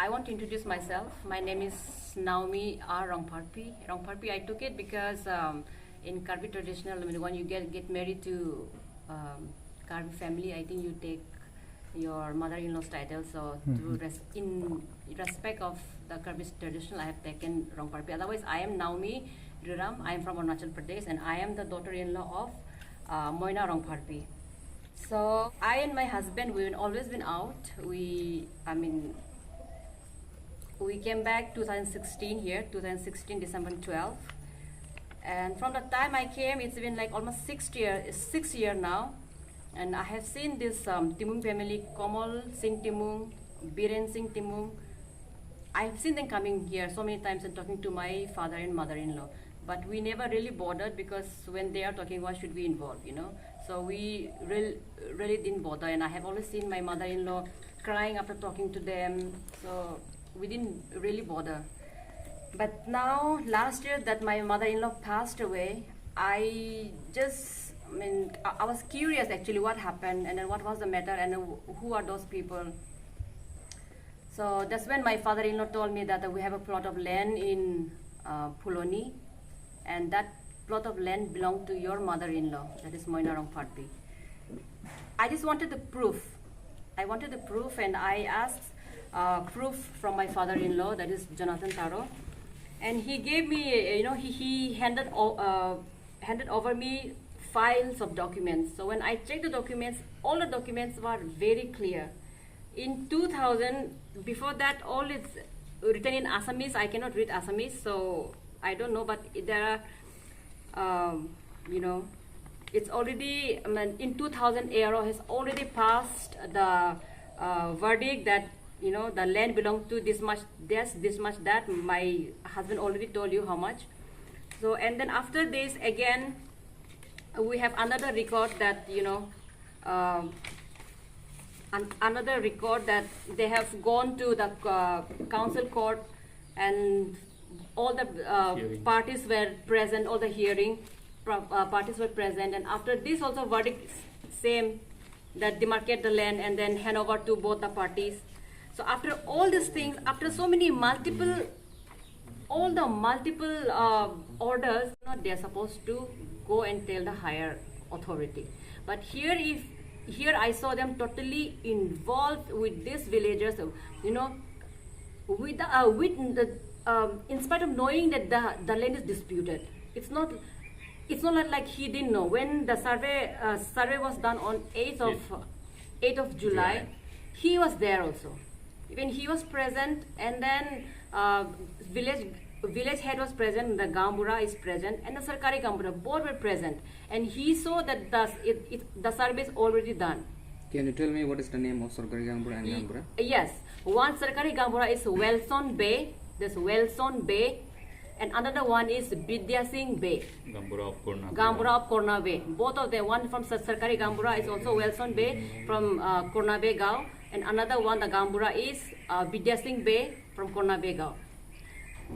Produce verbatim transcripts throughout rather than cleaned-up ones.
I want to introduce myself. My name is Naomi R Rongpharpi. Rongpharpi, I took it because um, in Karbi traditional, I mean, when you get, get married to um, Karbi family, I think you take your mother-in-law's title. So, to res- in respect of the Karbi traditional, I have taken Rongpharpi. Otherwise, I am Naomi Riram. I am from Arunachal Pradesh, and I am the daughter-in-law of uh, Moina Rongpharpi. So I and my husband, we've always been out. We, I mean, we came back two thousand sixteen here, two thousand sixteen December twelve. And from the time I came, it's been like almost six year, six year now. And I have seen this um, Timung family, Kamal Singh Timung, Biren Singh Timung. I've seen them coming here so many times and talking to my father and mother-in-law. But we never really bothered because when they are talking, why should we involve, you know? So we real, really didn't bother. And I have always seen my mother-in-law crying after talking to them. So we didn't really bother. But now, last year that my mother-in-law passed away, I just, I mean, I, I was curious actually what happened and then what was the matter and who are those people. So that's when my father-in-law told me that we have a plot of land in uh, Phuloni, and that plot of land belonged to your mother-in-law, that is Moina Rongpharpi. I just wanted the proof. I wanted the proof, and I asked uh, proof from my father-in-law, that is Jonathan Taro, and he gave me, you know, he, he handed o- uh, handed over me files of documents. So when I checked the documents, all the documents were very clear. In two thousand, before that, all is written in Assamese. I cannot read Assamese, so I don't know. But there are, um, you know, it's already, I mean, in two thousand, A R O has already passed the uh, verdict that, you know, the land belonged to this much this, this much that. My husband already told you how much. So, and then after this, again, we have another record that, you know, um, an- another record that they have gone to the uh, council court, and all the uh, Hearing. Parties were present, all the hearing pro- uh, parties were present, and after this also verdict s- same, that demarcate the land and then hand over to both the parties. So after all these things, after so many multiple, all the multiple uh, orders, you know, they are supposed to go and tell the higher authority. But here, if here I saw them totally involved with these villagers, you know, with the, uh, with the, um, in spite of knowing that the, the land is disputed. It's not, it's not like he didn't know. When the survey uh, survey was done on eighth of eighth of July, July. He was there also. Even he was present, and then uh, village village head was present, the Gaonbura is present, and the Sarkari Gaonbura, both were present, and he saw that the it, it, the survey is already done. Can you tell me what is the name of Sarkari Gaonbura and Ye- Gaonbura? Yes, one Sarkari Gaonbura is Wilson Bey. This Wilson Bey, and another one is Bidya Singh Bey. Gaonbura of Korna. Gaonbura of Korna Bey. Both of them, one from Sar- Sarkari Gaonbura is also Wilson Bey from uh, Korna Bey Gaon, and another one, the Gaonbura is uh, Bidya Singh Bey from Korna Bey Gaon.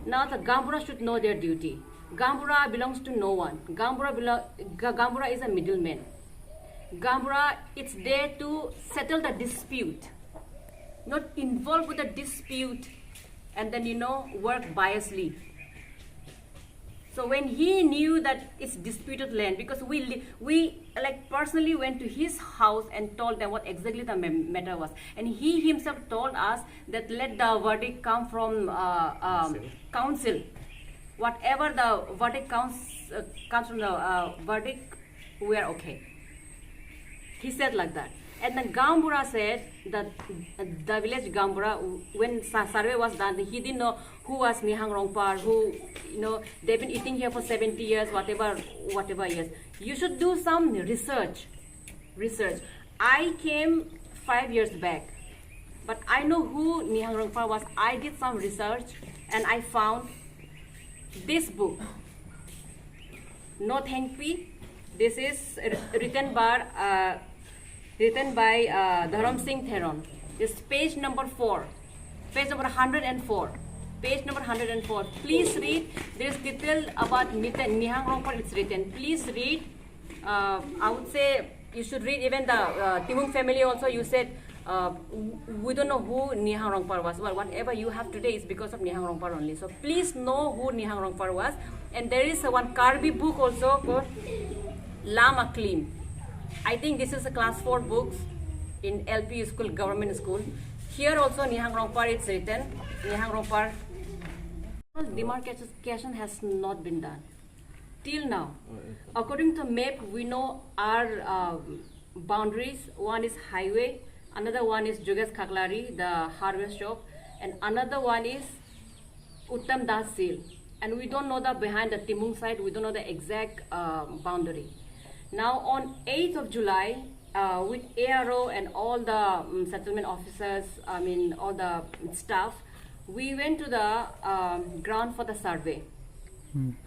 Now the Gaonbura should know their duty. Gaonbura belongs to no one. Gaonbura, belo- Ga- Gaonbura is a middleman. Gaonbura, it's there to settle the dispute, not involve with the dispute and then, you know, work biasly. So when he knew that it's disputed land, because we li- we like personally went to his house and told them what exactly the ma- matter was, and he himself told us that let the verdict come from uh, um, Council. Council. Whatever the verdict comes uh, comes from the uh, verdict, we are okay. He said like that. And the Gaonbura said that the village Gaonbura, when sa- survey was done, he didn't know who was Nihang Rongphar, who, you know, they've been eating here for seventy years, whatever, whatever years. You should do some research. Research. I came five years back, but I know who Nihang Rongphar was. I did some research and I found this book, Nothengpi. This is wr- written by uh, written by uh, Dharam Singh Theron. This page number four, page number hundred and four, page number hundred and four. Please read. There is detail about Nita- Nihang Rongphar. It's written. Please read. Uh, I would say you should read even the uh, Timung family also. You said Uh, w- we don't know who Nihang Rongphar was. Well, whatever you have today is because of Nihang Rongphar only. So please know who Nihang Rongphar was. And there is, uh, one Karbi book also called Lam Aklim. I think this is a class four books in L P school, government school. Here also Nihang Rongphar is written. Nihang Rongphar. Demarcation has not been done till now. According to map, we know our, uh, boundaries. One is highway, another one is Juges Khaklari, the hardware shop, and another one is Uttam Das Seal. And we don't know the behind the Timung side, we don't know the exact, uh, boundary. Now on eighth of July, uh, with A R O and all the, um, settlement officers, I mean all the staff, we went to the, um, ground for the survey.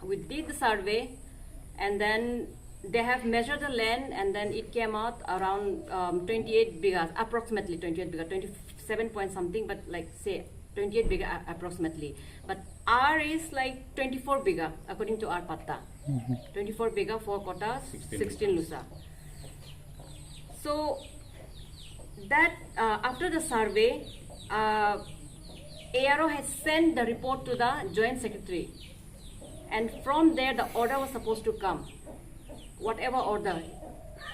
We did the survey, and then they have measured the land, and then it came out around, um, twenty-eight bighas, approximately twenty-eight bigha, twenty-seven point something, but like say twenty-eight bigha a- approximately. But R is like twenty-four bigha according to our patta. Twenty-four bigha, four kottas, sixteen lusa. So that, uh, after the survey, uh, A R O has sent the report to the joint secretary, and from there the order was supposed to come, whatever order,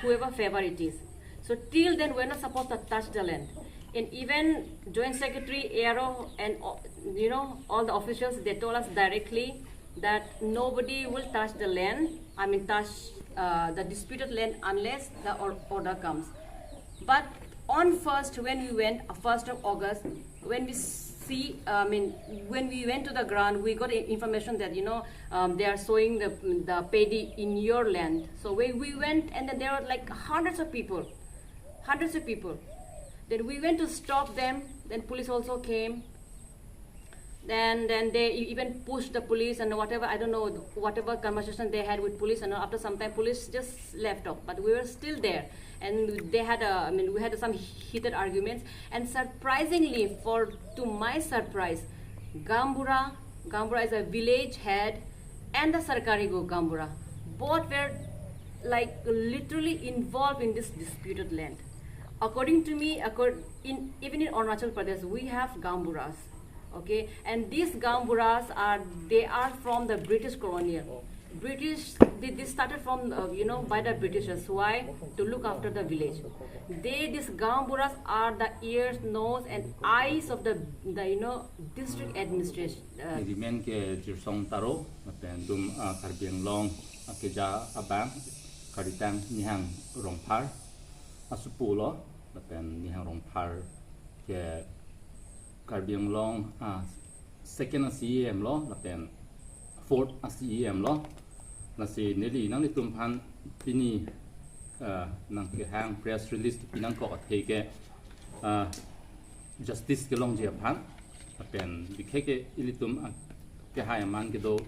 whoever favor it is. So till then we're not supposed to touch the land. And even joint secretary, A R O, and, uh, you know, all the officials, they told us directly that nobody will touch the land, I mean touch, uh, the disputed land, unless the or- order comes. But on first, when we went, uh, first of August, when we see, I mean, when we went to the ground, we got i- information that, you know, um, they are sowing the, the paddy in your land. So we, we went, and then there were like hundreds of people, hundreds of people. Then we went to stop them. Then police also came. Then, then they e- even pushed the police and whatever, I don't know, whatever conversation they had with police, and after some time, police just left off. But we were still there, and they had a, I mean, we had some heated arguments. And surprisingly, for to my surprise, Gaonbura, Gaonbura is a village head, and the Sarkari Go Gaonbura, both were like literally involved in this disputed land. According to me, accord, in even in Arunachal Pradesh, we have Gaonburas, okay, and these Gaonburas are, they are from the British colonial. British, they, they started from, uh, you know, by the Britishers. Why? To look after the village. They, these Gaonburas are the ears, nose, and eyes of the, the you know, district administration. Uh, Neli men ke Jirsong Taro, lapen dum, ah, Karbi Anglong akeja abang, karditang Nihang Rongphar asupo lo, lapen Nihang Rongphar ke Karbi Anglong, ah, second a C E M lo, lapen fourth a C E M lo. Lasi neli nanglitum aphan pini, ah, nangkehang press release pinangkok athe ke, ah, justice kelongji aphan, lapen bikhe ke ilitum a- kehai aman kedo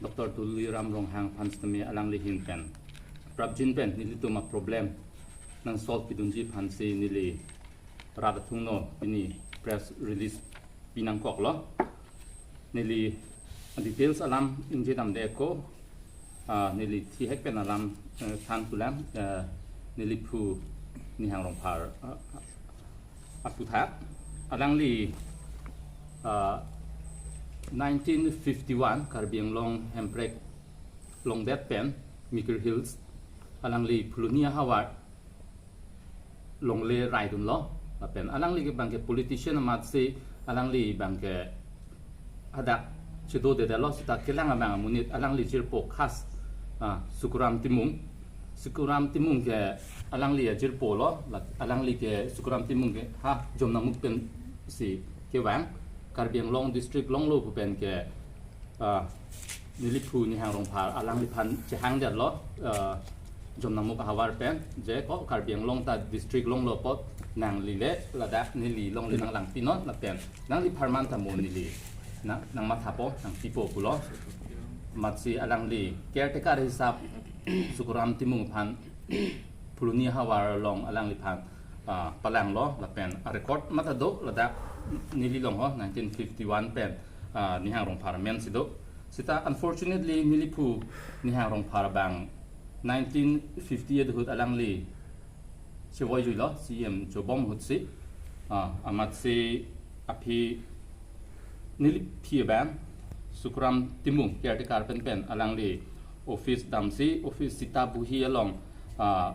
Doctor Tuliram Ronghang aphan sitame alangli ahin pen prapjin pen nelitum a problem nang solve pidunji aphansi neli rat athung no pini press release pinangkok lo. Neli details alam ingje damde ko, ah, neli thihek pen alam, eh, than kulang, eh, neli phu Nihang Rongphar, ah, aputhak, alangli, ah, nineteen fifty-one Karbi Anglong hemprek longdet pen Mikir Hills, alangli Phuloni ahavar longle raidunlo, lapen alangli ke bangke politician amatsi alangli bangke hadak chedo dedetlo seta kelang abang amonit alangli jirpo khas, ah, Sukuram Timung. Sukuram Timung ke alangli ajirpo lo, la- alangli ke Sukuram Timung ke ha Jomnamuk pensi kevang, Karbi Anglong district longlo pu pen ke, ah, neli phu Nihang Rongphar alangliphan chehangdetlo, ah, Jomnamuk ahavar pen, je ko Karbi Anglong ta district longlo apot nanglile ladak neli longle nanglang pinon lapen nangli apharman ta mo neli nang, nangmathapo, nangpipo pulo. Amatsi alangli caretaker hisap Sukuram Timung aphan Phuloni ahavar along alangliphan, ah, palanglo lapen a record mata do ladak neli long ho nineteen fifty-one pen, ah, Nihang Rongphar amen si do. Seta unfortunately neli phu Nihang Rongphar abang nineteen fifty-eight ahut alangli Chevoi juilo, C M chobom ahutsi. Ah, amatsi aphi neliphi abang Sukuram Timung caretaker pen pen alangli office damsi, office sita buhi along, ah,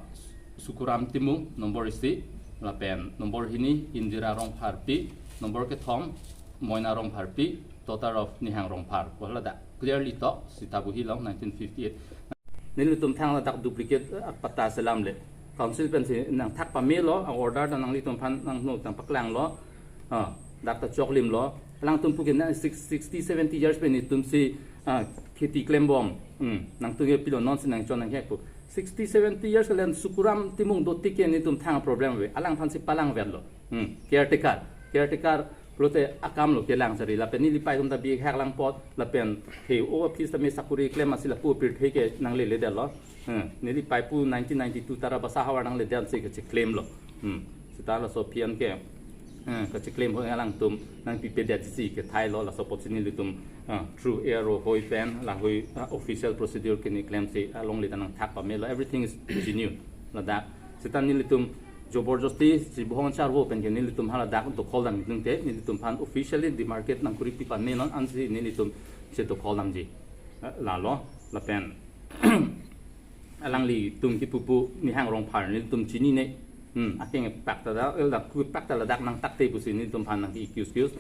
Sukuram Timung number isi, lapen number hini Indira Rongpharpi, number kethom Moina Rongpharpi, daughter of Nihang Rongphar. Ko ladak clearly to, sita buhi along nineteen fifty-eight. Nelitum thang ladak duplicate, eh, patta selam le. Council pensi nangthak pamelo, a order ta nanglitum aphan nangno tang paklanglo. Ah, dak ta choklimlo. Alangtum puke na six-, sixty, seventy years pen netumsi, ah, kheti klembom. Hmm, nangtum ke pilo nonsi nangchon nangkek pu. Sixty, seventy years kalian Sukuram Timung dotik ke netum thang problem ave. Alangphansi palangverlo. Hmm, caretaker. Caretaker pulote akamlo kelang sari. Lapen neli pai atum ta bihek lang apot. Lapen he o office ta me sakuri klem asi lapu pirthe ke nangleledetlo. Hmm, neli pai pu nineteen ninety-two Tarabasa ahavar nangledet si kacheklemlo. Hmm. Seta laso aphi an ke, eh, kacheklem ahoi alangtum nangpipedetsi kethailo, laso apotsi nelitum, ah, through A R O ahoi pen, lahoi, ah, official procedure ke ne klemsi alongle ta nangthak pamelo, everything is genuine. Ladak, seta nelitum joborjosti, si bohong charvo pen ke nelitum haladak dokhol dam ningte, nelitum aphan officially demarcate nangkuri pi pamenon ansi nelitum si dokhol damji. Eh, lalo, lapen alanglitum kipu pu Nihang Rongphar nelitum chinine. Hmm, akeng pakta da, eh, ladak ku pakta ladak nangtakte pusi nelitum aphan nang excuse, excuse.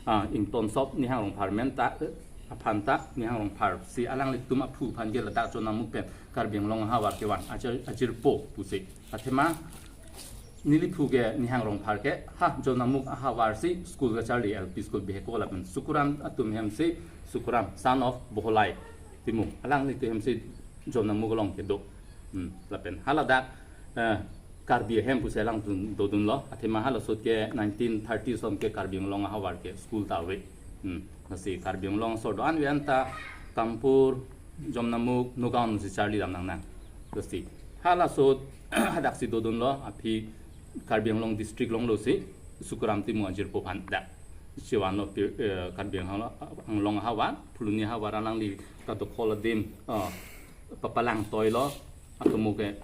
Ah, ingtonsot Nihang Rongphar men ta, eh, aphan ta Nihang Rongphar si alanglitum aphu aphan ke ladak Jonnamukh pen Karbi Anglong ahavar kevan, ajir, ajirpo pusi. Athema neliphu ke Nihang Rongphar ke, ha, Jonnamukh ahavar si school kacharli, L P school bihek ko lapen Sukuram atum hem si, Sukuram, son of Boholai Timung. Alanglitum hem si Jonnamukh along kedo. Hmm, lapen haladak, eh, Karbi ahem pusi alangtum dodunlo. Athema halaso ahut ke nineteen thirty som ke Karbi Anglong ahavar ke school ta ave. Hmm, lasi Karbi Anglong asor do-an ave anta Tampur, Jonnamukh, Nagaon si charli dam nangnang. Lasi halaso ahut hadaksi dodunlo, aphi Karbi Anglong district along lo si Sukuram Timung ajirpo aphan dak chevanlo pi-, eh, Karbi Anglong, Anglong ahavar, Phuloni ahavar alangli kadokhol adim, eh, papalang toilo, atomo ke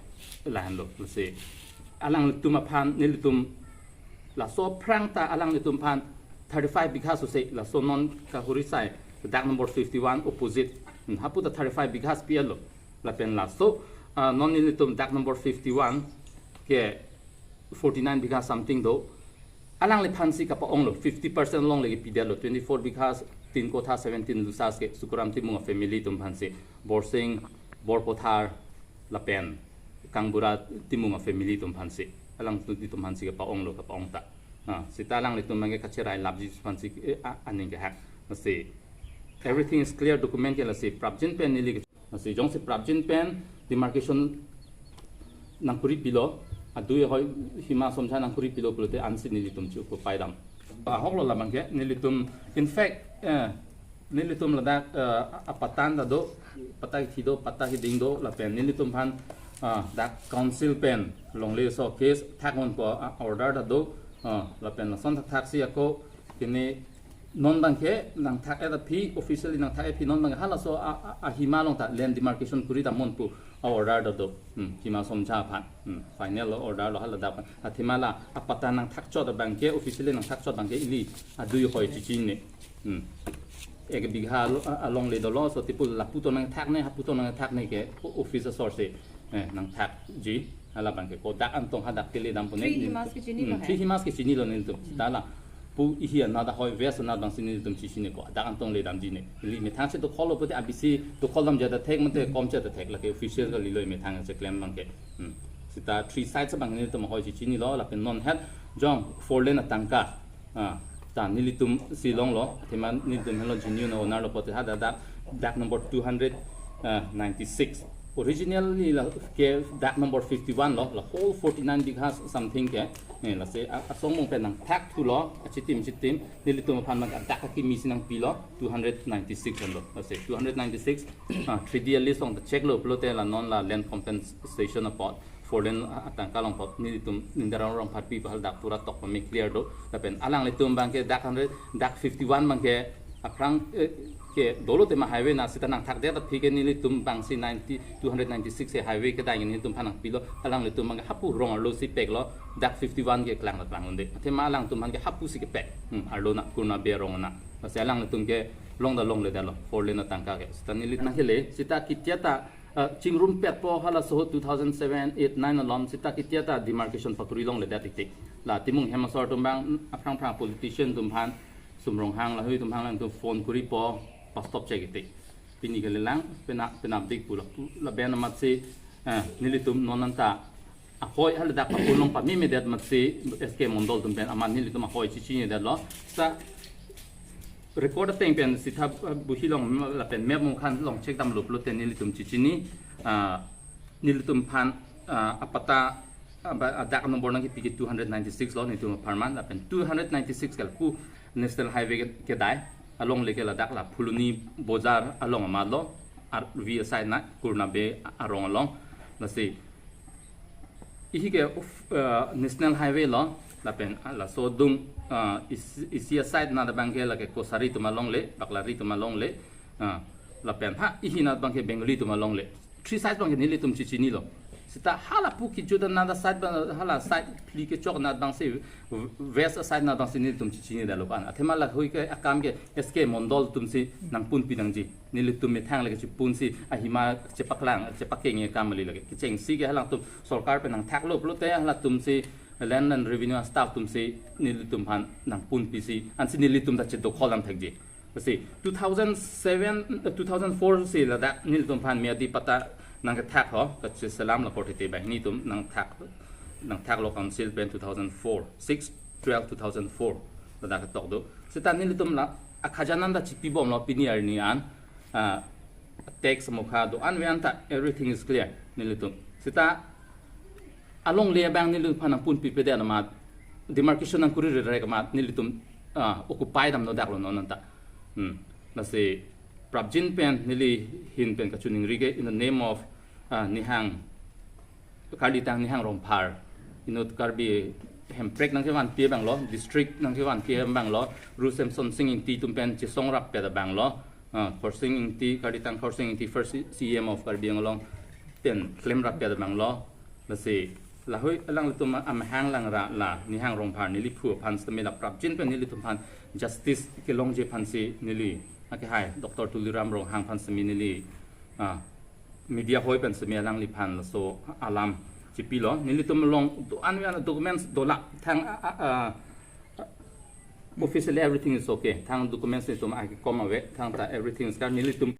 lahenlo, lasi alanglitum aphan nelitum laso aphrang ta alanglitum aphan thirty-five bighas ose, laso non kahuri sai, dak number fifty-one opposite. Hmm, hapu ta thirty-five bighas pi-etlo. Lapen laso, ah, non nelitum dak number fifty-one ke forty-nine bighas something do. Alangliphansi kapa-onglo, fifty percent along lagi pidetlo, twenty-four bighas, tin kotha seventeen lusas ke Sukuram Timung afamily atum aphansi, Borsing, Borpothar, lapen Kangbura Timung afamily atum aphansi. Alangtum aphansi kapa-onglo, kapa-ong ta. Ah, seta alanglitum abangke kacherai lapji aphansi, eh, a-, aning kehak. Lasi everything is clear, document ke lasi prapjin pen neli ke. Lasi jongsi prapjin pen demarcation nangkuri pilo, adui ahoi hima somja nangkuri pilo pulote ansi nelitum chu ko paidam. Ahoklo labangke nelitum, in fact, eh, nelitum ladak, eh, apatta ta do, patta kethi do, patta keding do, lapen nelitum aphan, ah, dak council pen longle so case thak-unpo, ah, order ta do, ah, lapen lason thakthaksi ako, kene non abangke nangthak-et aphi, officially nangthak-et aphi non abangke halaso a, a, ahima along ta land demarcation kuri damnon pu a order ta do. Hmm, hima somja aphan. Hmm, final lo order lo haladak aphan. Athema la apatta nangthakchot abangke, officially nangthakchot abangke ili adui ahoi chechini. Hmm. Ek bigha alo-, a-, alongle dolo, so tipu lapu to nangthakne, hapu to nangthakne ke o-, office asor si, eh, nangthakji, hala abangke ko dak antong hadak kele dampo ne. Three ni-, himas ke chinilo, hmm, hai. Three himas ke chinilo nelitum. Hmm. Dala pu ihi anat ahoi west anat abangsi nelitum chechini ko, dak antong le damji ne. Ili methang si dokhol lo pute abisi dokhol damji ta thek mate kom che ta thek, lake official kalilo methang si klem abangke. Hmm. Seta three sides abang nelitum ahoi chechinilo, lapen non het jong four lane atangka. Ah, ta nelitum si longlo, athema nelitum henlo genuine owner lo pote ha dak, dak, dak number two hundred ninety-six. Originally la ke dak number fifty-one lo, la whole forty-nine bighas something ke. Eh, lasi a-, asong mong pen nangthak thulo, achitim chitim, nelitum aphan abang dak akimi si nangpilo, two hundred ninety-six henlo. Lasi two hundred ninety-six, ah, three D a list along ta check lo pulote la non la land compensation apot, four lane a-, atangka along apot, nelitum Indira Rongpharpi pu haladak pura tok pame clear do. Lapen alanglitum abangke dak hundred, dak fifty-one abangke Aphrang, eh, ke dolo tema highway na seta nangthakdet aphi ke nelitum abangsi ninety, two hundred ninety-six ke highway kedai nelitum aphan nangpilo, alanglitum abang hapu rong arlo si peklo, dak fifty-one ke klang klang unde. Athema alangtum aphan ke hapu si kepek. Hmm, arlo na Kurna Bey arong na. Lasi alanglitum ke longda longledetlo, four lane atangka ke. Seta neli nangkele, seta ketia ta, eh, chingrumpetpo halaso two thousand seven, eight, nine along, seta ketia ta demarcation pakuri longledet tik tik. La Timung hem asor atum abang, aphrang phrang politician atum aphan, Sum Ronghang lahei atum aphan alangtum phone kuripo, pastop chek tik tik. Pini kalilang, pena, penap dik pulo. Lapen amatsi, eh, nelitum non anta ahoi haladak pakulong pamemedet amatsi S K Mondol atum pen amat nelitum ahoi chichinidetlo. Sa record ateng pen seta, eh, buhi along lapen map mukhan along chekdamlo pulote nelitum chichini, ah, nelitum aphan, ah, apatta, ah, ba, ah, dak number nangkepi ke two hundred ninety-six lo nelitum apharman, lapen two hundred ninety-six ke lapu National Highway ke, kedai alongle ke ladak la Phuloni Bojar along amatlo, arvi aside na Kurna Bey arong along. Lasi ihi ke, uf, eh, National Highway lo, lapen, ah, laso adung, ah, is-, isi aside na abang ke lake Kosari atum alongle, Baklari atum alongle, ah, lapen ha ihi na abang ke Bengali atum alongle. Three sides abang ke nelitum chichinilo. Seta halapu kejut na aside abang, hala side phli kechok na abangsi, west aside na abangsi nelitum chichinidetlo pan. Athema lahei ke akam ke S K Mondol atumsi nangpunpi nangji. Nelitum methang lake chipunsi ahima chepaklang, chepakeng akam kali lake. Kechengsi ke halatum sorkar pen nangthaklo pulote halatumsi Land and Revenue staff atumsi nelitum aphan nangpunpisi, ansi nelitum ta chedokholam thekji. Lasi two thousand seven, eh, two thousand four si ladak nelitum aphan miyadi patta nangkethak ho, kacheselam la korte te banghini atum nangthak, nangthaklo council pen two thousand four, six, twelve, two thousand four ladak ketok do. Seta nelitum la akhajana ta chipibomlo pini arni an, ah, tax mokha do-an ave anta everything is clear nelitum. Seta alongle abang nelitum aphan nangpunpipedet amat, demarcation nangkuri rerek amat nelitum, ah, occupy damno daklo non anta. Hmm. Lasi prapjin pen neli ahin pen kachiningri ke in the name of, ah, Nihang, Karlitang Nihang Rongphar, inut Karbi Hemprek nangkevanpi abanglo, district nangkevanpi abanglo, Ru Semsonsing Ingti atum pen chesongrappet abanglo, ah, Khorsing Ingti, Karlitang Khorsing Ingti, first C-, C E M of Karbi Anglong pen klemrappet abanglo. Lasi lahei alanglitum amahang alangra la Nihang Rongphar neliphu aphan sitame la prapjin pen nelitum aphan justice kelongji aphansi neli akehai Doctor Tuliram Ronghang aphan sitame neli, ah, media hoi pen sitame alangliphan laso alam chipilo. Nelitum along do-an ave an documents dola, thang, ah, ah, ah, officially everything is okay. Thang documents nelitum akekom ave, thangta everything is clear. Nelitum